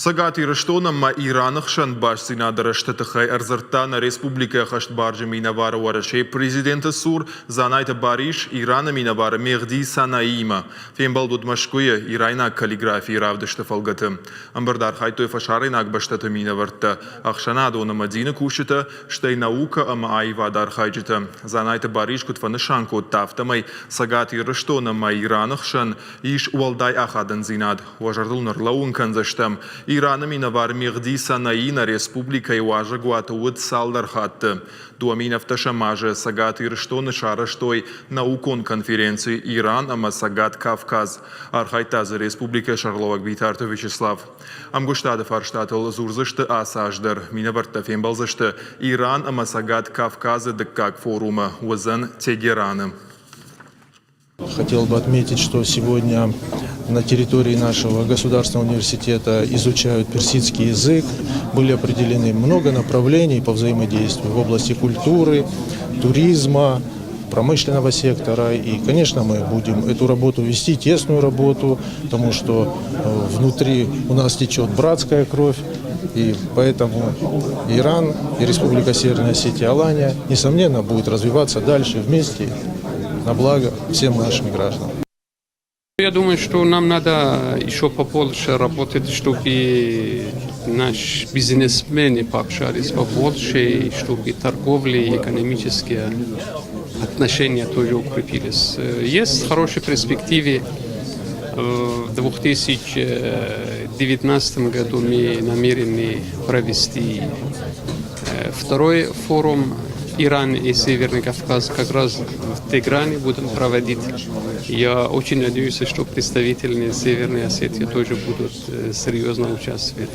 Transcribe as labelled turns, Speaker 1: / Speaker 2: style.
Speaker 1: Цӕгат Ирыстон ӕмӕ Ираны хсӕн бастдзинады рӕзты тыххӕй ӕрдзырдта нӕ республикӕйы ӕххӕстбарджын минӕвары Уӕрӕсейы президенты цур Дзанайты Барис Ираны минӕвары Мегъди Санаиимӕ. Фембӕлд уыд Мӕскуыйы ирайнаг каллиграфийы равдысты фӕлгӕты. Ӕмбырды архайдтой фӕсарӕйнаг бӕстӕты минӕвӕрттӕ, ӕхсӕнадон ӕмӕ дины кусджытӕ, стӕй наукӕ ӕмӕ аивады архайджытӕ. Дзанайты Барис куыд фӕнысан кодта, афтӕмӕй Цӕгат Ирыстон ӕмӕ Ираны хсӕн ис уӕлдай ахадындзинад. Уӕ зӕрдыл нӕрлӕууын кӕндзыстӕм, Ираны минӕвар Мегъди Санаи нӕ республикӕйы уазӕгуаты уыд цалдӕр хатты. 2017 азы Цӕгат Ирыстоны сарӕзтой наукон конференци «Иран ӕмӕ Цӕгат Кавказ». Архайдта дзы республикӕйы сӕргълӕууӕг Битарты Вячеслав. Ӕмгуыстады фарстатыл дзурдзысты ацы аз дӕр. Минӕвӕрттӕ фембӕлдзысты Иран ӕмӕ Цӕгат Кавказы дыккаг форумы, уыдзӕн Тегераны.
Speaker 2: Хотел бы отметить, что сегодня на территории нашего государственного университета изучают персидский язык. Были определены много направлений по взаимодействию в области культуры, туризма, промышленного сектора. И, конечно, мы будем эту работу вести, тесную работу, потому что внутри у нас течет братская кровь. И поэтому Иран и Республика Северная Осетия Алания, несомненно, будут развиваться дальше вместе на благо всем нашим гражданам.
Speaker 3: Я думаю, что нам надо еще побольше работать, чтобы наш бизнесмены пообщались побольше, чтобы торговля и экономические отношения тоже укрепились. Есть хорошие перспективы. В 2019 году мы намерены провести второй форум Иран и Северный Кавказ как раз в Тегеране будем проводить. Я очень надеюсь, что представители Северной Осетии тоже будут серьезно участвовать.